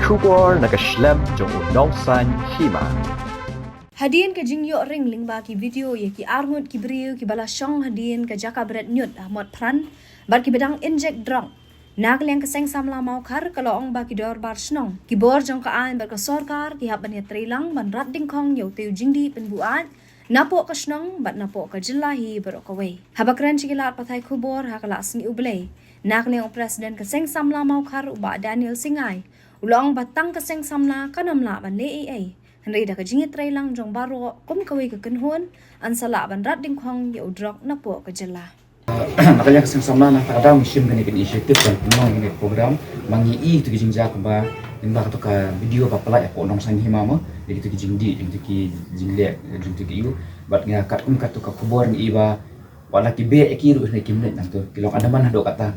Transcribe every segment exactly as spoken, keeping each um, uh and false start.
Khubor na ka shlem jong u Nongsaiñ Hima. Hadien ka jingïoh ring lyngba ki video ïa ki arngut ki briew kiba la shong hadien ka jaka bret ñiut ha Motphran bad kiba dang injek drok, na ka liang ka Seng Samla Mawkhar ka la ong ba ki dorbar shnong, ki bor jong ka aiñ bad ka sorkar ki hap ban ïatreilang ban rat dyngkhong ïa utei u jingdih pynbuaid napoh ka shnong bad napoh ka jylla hi baroh kawei. Haba kren sha ki lad pathai khubor ha ka la sngi U Blei, na ka liang u President ka Seng Samla Mawkhar u Bah Daniel Singai u la ong ba tang ka Seng Samla kan ym lah ban leh ei ei, hynrei da ka jingïatreilang jong baroh kum kawei ka kynhun, yn sa lah ban rat dyngkhong ïa u drok napoh ka jylla. Na ka liang ka Seng Samla, na kata ka daw ngi shim kane ka initiative ban pynlong kane ka program, ba ngi i kito ki jingjia kumba, lyngba kato ka video ba pynlait hapoh Nongsaiñ Hima mo, ïa kito ki jingdih, ïa kito ki jingleh, ïa kito ki ïu. Bad nga katkum kato ka khubor ngi i ba wat la ki beh ïa ki ruh, hynrei kim leit nangto, ki long andaman haduh katta.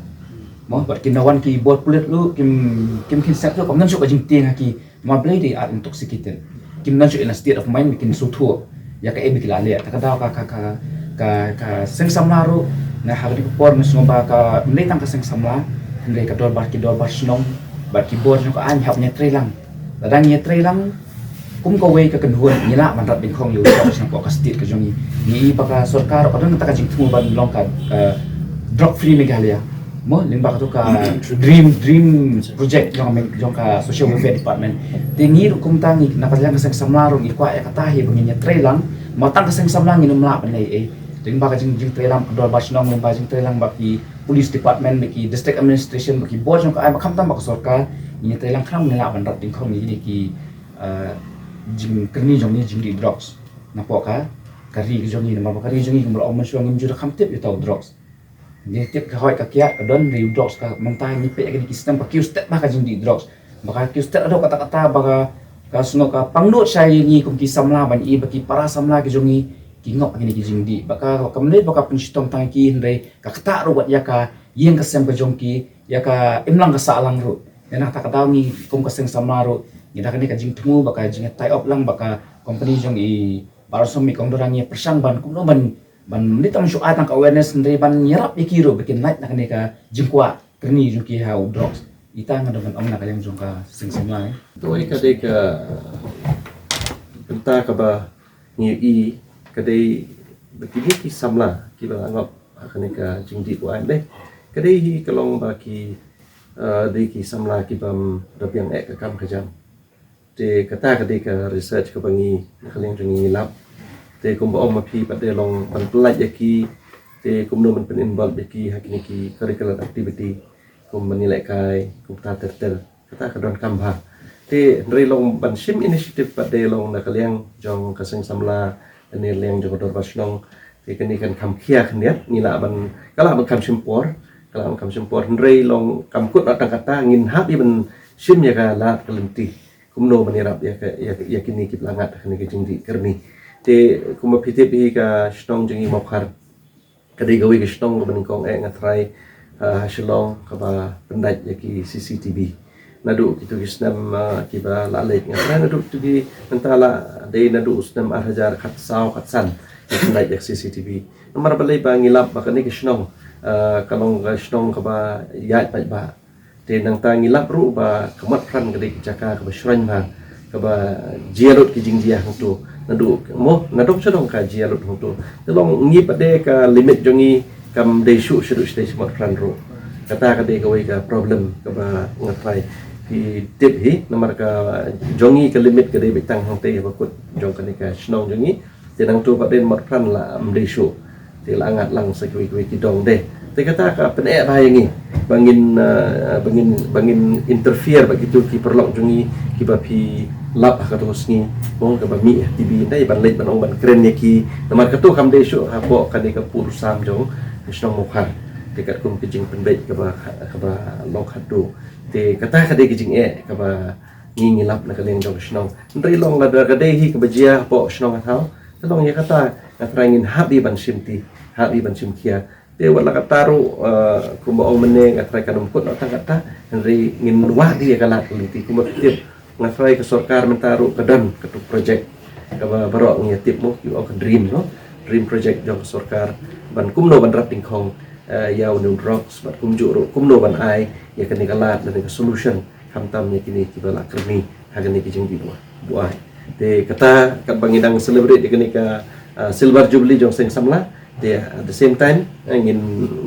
Mo, bad kim da wan ki bor pulit ruh, kim, kim kynset ruh, kam don shuh ka jingtieng ha ki, ma balei dei are intoxicated. Kim don shuh in a state of mind ba kin sngewthuh ïa kaei ba ki la leh. Ta ka daw ka, ka, ka, ka, ka Seng Samla ruh, nga ha kane ka por nga sngew ba kam dei tang ka Seng Samla, hynrei ka dorbar, ki dorbar shnong bad ki bor jong ka aiñ hap ïatreilang. Lada ngi ïatreilang kum kawei ka kynhun, ngi lah ban rat dyngkhong ïa u drok sha napoh ka state ka jong ngi. Ngi i ba ka sorkar ka don kata ka jingthmu ban long ka, ka drug free Meghalaya. Mo, lyngba kato ka dream, dream project jong, jong ka Social Welfare Department. Te ngi ruh kumta ngi, na ka liang ka Seng Samla ruh ngi kwah ïa kata hi ba ngin ïatreilang, ma tang ka Seng Samla ngin ym lah ban leh ei ei. Lyngba ka jing, jingtreilang ka dorbar shnong, lyngba jingtreilang bad ki police department, bad ki district administration, bad ki bor jong ka aiñ, bad khamtam bad ka sorkar, ngin ïatreilang khnang ngin lah ban rat dyngkhong ïa kine ki, eh, jingkyrni jong ngi jingdih drugs napoh ka, ka ri ka jong ngi, namar ba ka ri jong ngi kumba la ong mynshuwa ngim ju da kham tip ïa uta u drugs. Ngi tip ka hoi ka kiad ka don, hynrei u drugs ka mynta ngi peit ïa kine ki snem ka kiew stet bha ka jingdih drugs. Ba ka kiew stet haduh katta katta ba ka, ka sngew ka pangnud sha ïa ngi kum ki samla ban i ba ki para samla ki jong ngi ki ngop ha kine ki jingdih. Ba ka, kam dei ba ka pynshitom tang ïa ki, hynrei ka ktah ruh wat ïa ka ïing ka sem ka jong ki, ïa ka imlang ka sahlang ruh. Ïa na kata ka daw ngi kum ka Seng Samla ruh ngi da kane ka jingthmu ba ka jing tie up lang bad ka company jong i Bah Ransom, i kong Dora, ngi pyrshang ban kumno ban, ban ym dei tang shu ai tang ka awareness, hynrei ban ïarap ïa ki ruh ba kin lait na kane ka jingkwah kyrni jong ki ha u drugs. Ita nga dang ban ong na ka liang jong ka Seng Samla, eh. Kawei ka dei ka bynta kaba ngi i ka dei ba kine ki samla kiba la ngop ha kane ka jingdih buaid, dei ka dei hi ka long ba ki, eh, dei ki samla kibym da biang eh ka kam ka jam. Te kata ka dei ka research kaba ngi na ka liang jong ngi ngi lap. Te kumba ong ma phi pat, dei long ban pynlait ïa ki, te kumno ban pyn-involve ïa ki ha kine ki curricular activity, kum ban ïalehkai, kumta ter ter. Kata ka donkam bha. Te hynrei long ban shim initiative pat, dei long na ka liang jong ka Seng Samla, na ka liang jong ka Dorbar Shnong. Te kane kan kham khia khyndiat, ngi lah ban, ka lah ban kham shim por, ka lah ban kham shim por, hynrei long kam kut noh tang kata, ngin hap ïa ban shim ïa ka lad ka lynti kumno ban ïarap ïa ka, ïa, ïa kine kiba la ngat ha kane ka jingdih kyrni. Te kumba phi tip hi, ka shnong jong ngi Mawkhar ka dei kawei ka shnong kaba nyngkong eh, nga tharai, ah, ha Shillong, kaba pyndait ïa ki C C T V. Naduh kito ki snem, ah, kiba la leit, nga tharai naduh kito ki, mynta la dei naduh u snem ar hajar khatsaw khatsan, ki pyndait ïa ka C C T V. Namar balei? Ba ngi lap ba kane ka shnong, ah, ka long ka shnong kaba ïaid paidbah. Te nangta ngi lap ruh ba ka Motphran ka dei ka jaka kaba shrang bha, kaba jia lut ki jingjia hangto. Naduh mo, nadong shadong ka jia lut hangto. Te long ngi pat, dei ka limit jong ngi kam dei shuh shaduh shatei sha Motphran ruh. Kata ka dei kawei ka problem kaba nga tharai phi tip hi, namar ka jong ngi ka limit ka dei beit tang hangtei ha bakut jong kane ka shnong jong ngi. Te nangto pat, dei Motphran la ym dei shuh. Te la ngat lang sa kiwei kiwei ki dong de. Te kata ka pyneh bha ïa ngi ba ngin, eh, ba ngin, ba ngin interfere bad kito ki paralok jong ngi kiba phi lap ha kato ka sngi, mo, kaba mih ha T V, dei ban leit ban ong ban kren ïa ki. Namar kato kam dei shuh hapoh kane ka pud u sam jong ka shnong Mawkhar. Te katkum ka jingpynbeit kaba, kaba long haduh. Te kata ka dei ka jingeh kaba ngi ngi lap na ka liang jong ka shnong. Hynrei long lada ka dei hi kaba jia hapoh shnong ka thaw, te long ïa kata nga tharai ngin hap ïa ban shim ti, hap ïa ban shim khia. Te wat la katta ruh, eh, kumba ong mynne, nga tharai kan ym kut noh tang katta, hynrei ngin wad ïa ka lad ka lynti. Kumba phi tip, nga tharai ka sorkar mynta ruh ka don kato project kaba baroh ngi ïa tip mo, ki ong ka DREAM, no? DREAM project jong ka sorkar, ban kumno ban rat dyngkhong, eh, ïa une u drugs, bad kumjuh ruh kumno ban ai ïa kane ka lad lane ka solution Khamtam ïa kine kiba la kyrni ha kane ka jingdih buai. Te kata katba ngi dang celebrate ïa kane ka, ah, silver jubilee jong Seng Samla. Te at the same time, eh, ngin,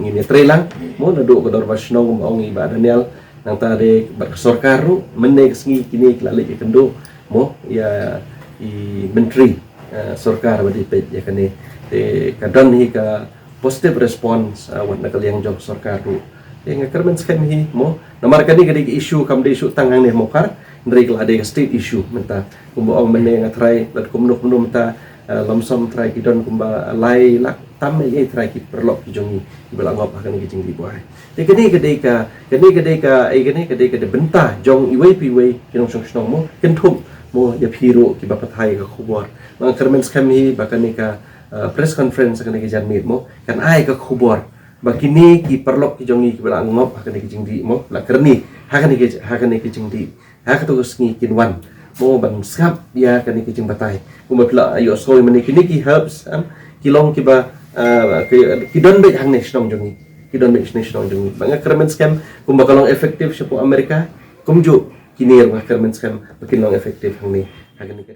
ngin ïatreilang mo naduh ka dorbar shnong, kumba ong i Bah Daniel, nangta de bad ka sorkar ruh, mynne ka sngi kine ki la leit ïakynduh mo ïa i myntri, eh, sorkar ba dei peit ïa kane. Te ka don hi ka positive response, ah, wat na ka liang jong sorkar ruh. Te nga kyrmen skhem hi mo. Namar kane ka dei ka issue, kam dei issue tang hangne Mawkhar, hynrei ka la dei ka state issue mynta. Kumba ong mynne nga tharai bad kumno kumno mynta, ah, lom som tharai ki don kumba lai lak tam ei ei tharai ki paralok ki jong ngi kiba la ngop ha kane ka jingdih buai. Te kane ka dei ka, kane ka dei ka, ei kane ka dei ka dei bynta jong iwei pa iwei ki nongshong shnong mo, kynthup mo ïa phi ruh kiba pathai ka khubor. Nga kyrmen skhem hi ba kane ka, ah, press conference ha kane ka janmiet mo kan ai ka khubor ba kine ki paralok ki jong ngi kiba la ngop ha kane ka jingdih mo, la kyrni ha kane ka, ha kane ka jingdih, ha kato ka sngi kin wan mo ban sngap ïa kane ka jingbatai. Kumba phi la ïohsngew mynne kine ki herbs, em, ki long kiba, ah, ki, ki don beit hangne shnong jong ngi, ki don beit hangne shnong jong ngi. Ba nga kyrmen skhem kumba ka long effective shapoh America, kumjuh kine ruh nga kyrmen skhem ba kin long effective hangne ha kane ka